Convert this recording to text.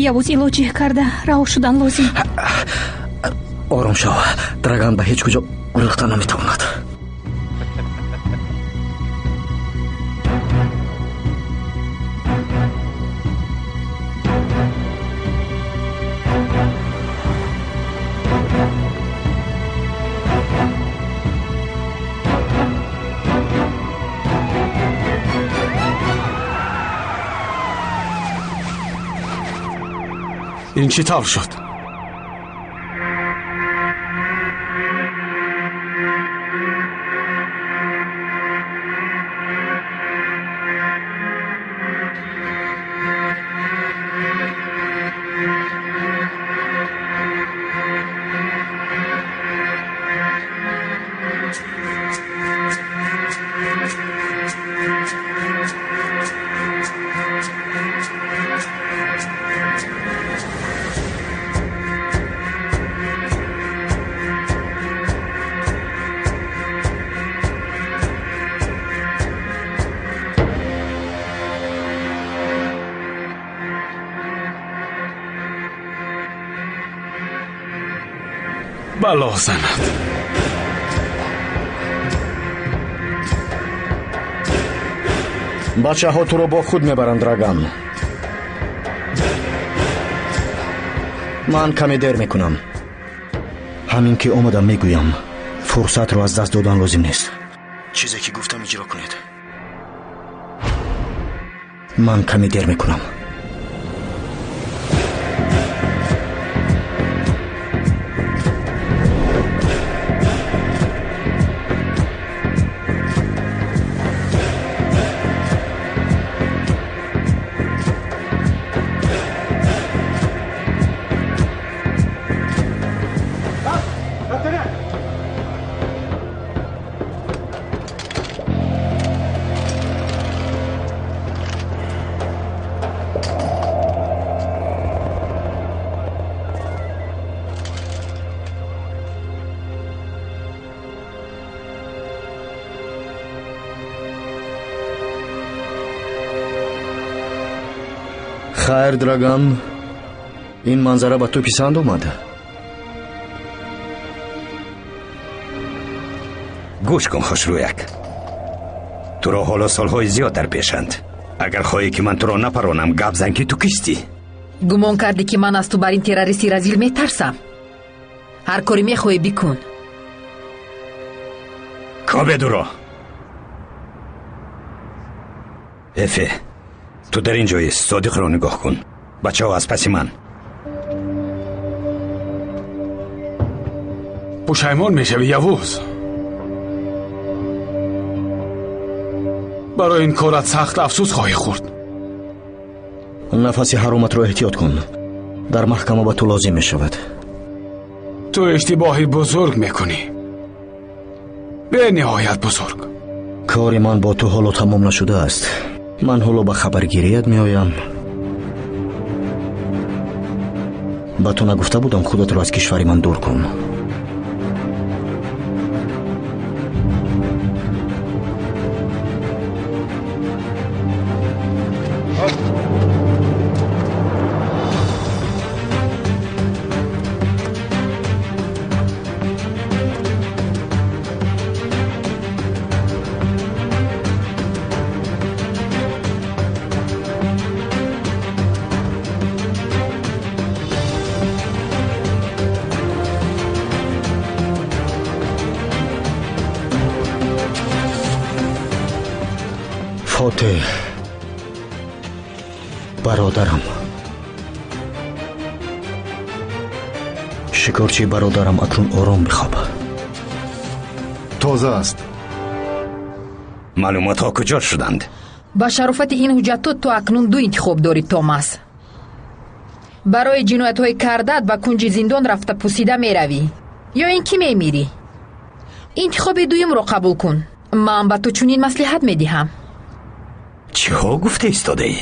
Барои Явуз илоҷе карда раҳо шудан лозим. Ором шав, Драган ба ҳеҷ куҷо гурехта наметавонад. Ин чӣ тавр шуд? Бало занад. Бачаҳо туро бо худ мебаранд, Драган. Ман каме дер мекунам. Ҳамин ки омадам мегӯям, фурсатро аз даст додан лозим нест. Чизе ки гуфтам иҷро кунед. Ман каме дер мекунам. Хайр, Драган, ин манзара ба ту писанд омад? Гӯш кун, хушрӯяк, туро ҳоло солҳои зиёд дар пешанд. Агар хоҳӣ, ки ман туро напаронам, гап зан, ки ту кистӣ. Гумон кардӣ, ки ман аз ту бар ин террористи разил метарсам? Ҳар коре мехоҳӣ бикун. Кобе дуро. Эфе, ту дар ин ҷои Содиқро нигоҳ кун. Бачаҳо аз паси ман. Пушаймон мешавӣ, Явуз. Барои ин корат сахт афсӯс хоҳӣ хӯрд. Нафаси ҳароматро эҳтиёт кун. Дар маҳкама ба ту лозим мешавад. Ту иштибоҳи бузург мекунӣ, бениҳоят бузург. Кори ман бо ту ҳоло тамом нашудааст. Ман ҳоло ба хабаргирият меоям. Ба ту нагуфта будам, худатро аз кишвари ман дур кун. Фотеҳ, бародарам, шикорчии бародарам, акнун ором бихоб. Тоза аст. Маълумотҳо куҷо шуданд? Ба шарофати ин ҳуҷҷатҳо ту акнун ду интихоб дорӣ, Томас. Барои ҷиноятҳои кардаат ба кунҷи зиндон рафта пусида меравӣ ё ин ки мемирӣ. Интихоби дуюмро қабул кун. Ман ба ту чунин маслиҳат медиҳам. Чиҳо гуфта истодаӣ?